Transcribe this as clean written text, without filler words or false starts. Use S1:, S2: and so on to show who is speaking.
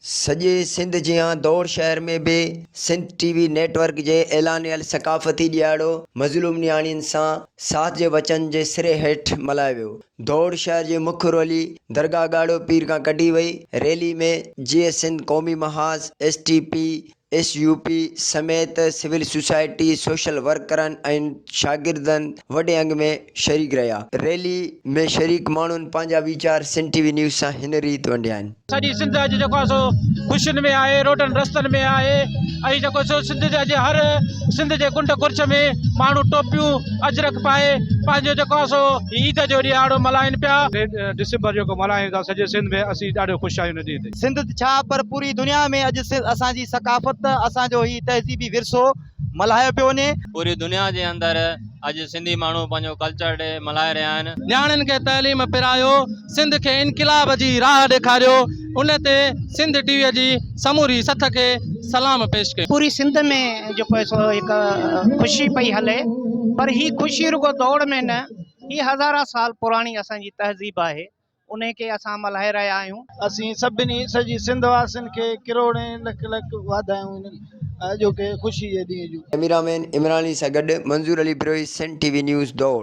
S1: سڄي سنڌ جيان دوڙ شهر ۾ به سنڌ ٽي وي نيٽ ورڪ جي اعلانيل ثقافتي ڏهاڙو مظلوم نياڻين سان ساٿ جي وچن جي سري هيٺ ملهايو ويو. دوڙ شهر جي مک رولي درگاهه ڳاڙهو پير کان ڪڍي وئي. ريلي ۾ جيئي Sindh Qaumi Mahaz, S T P, S U P سميت سول سوسائٽي، سوشل ورڪرن ۽ شاگردن وڏي انگ ۾ شريڪ رهيا. ريلي ۾ شريڪ ماڻهن پنهنجا ويچار سنڌ ٽي وي نيوز سان هن ريت ونڊيا آهن.
S2: سڄي سنڌ اڄ جيڪو آهي سو خوشين ۾ آهي روڊن رستن ۾ آهي ۽ جيڪو سو سنڌ جي اڄ هر سنڌ جي ڪنڊ ڪڙڇ ۾ ماڻهو ٽوپيون اجرڪ پائي پنهنجو جيڪو آهي سو عيد جو ڏهاڙو ملهائين پيا.
S3: ڊسمبر جيڪو ملهايون ٿا سڄي سنڌ ۾ اسين ڏاڍو خوش آهيون ان ڏينهن تي.
S4: سنڌ ته ڇا پر پوري دنيا ۾ اڄ اسان جي ثقافت، اسان جو هي تهذيبي ورثو ملهايو پيو وڃي.
S5: پوري دنيا جي اندر اڄ سنڌي ماڻهو پنهنجو ڪلچر ڊي ملهائي رهيا آهن.
S2: نياڻين کي تعليم پرايو، سنڌ کي انقلاب جي راهه ڏيکاريو، ان تي سنڌ ٽي وي جي سموري سٿ کي سلام پيش ڪيون.
S6: پوري سنڌ ۾ جيڪو آهي سو هڪ خوشي پئي هلي پر هي خوشي رڳو دوڙ ۾ نه هي هزارها سال پراڻي اسان جي تهذيب آهي انهي کي اسان ملهائي رهيا آهيون.
S7: اسين سڀني سڄي سنڌ واسين کي ڪروڙين لک لک واڌايون هن اڄوڪي خوشي جي ڏينهن جون.
S1: ڪئميرا مين عمران علي سان گڏ Manzoor Ali Brohi Sindh T V news Dor.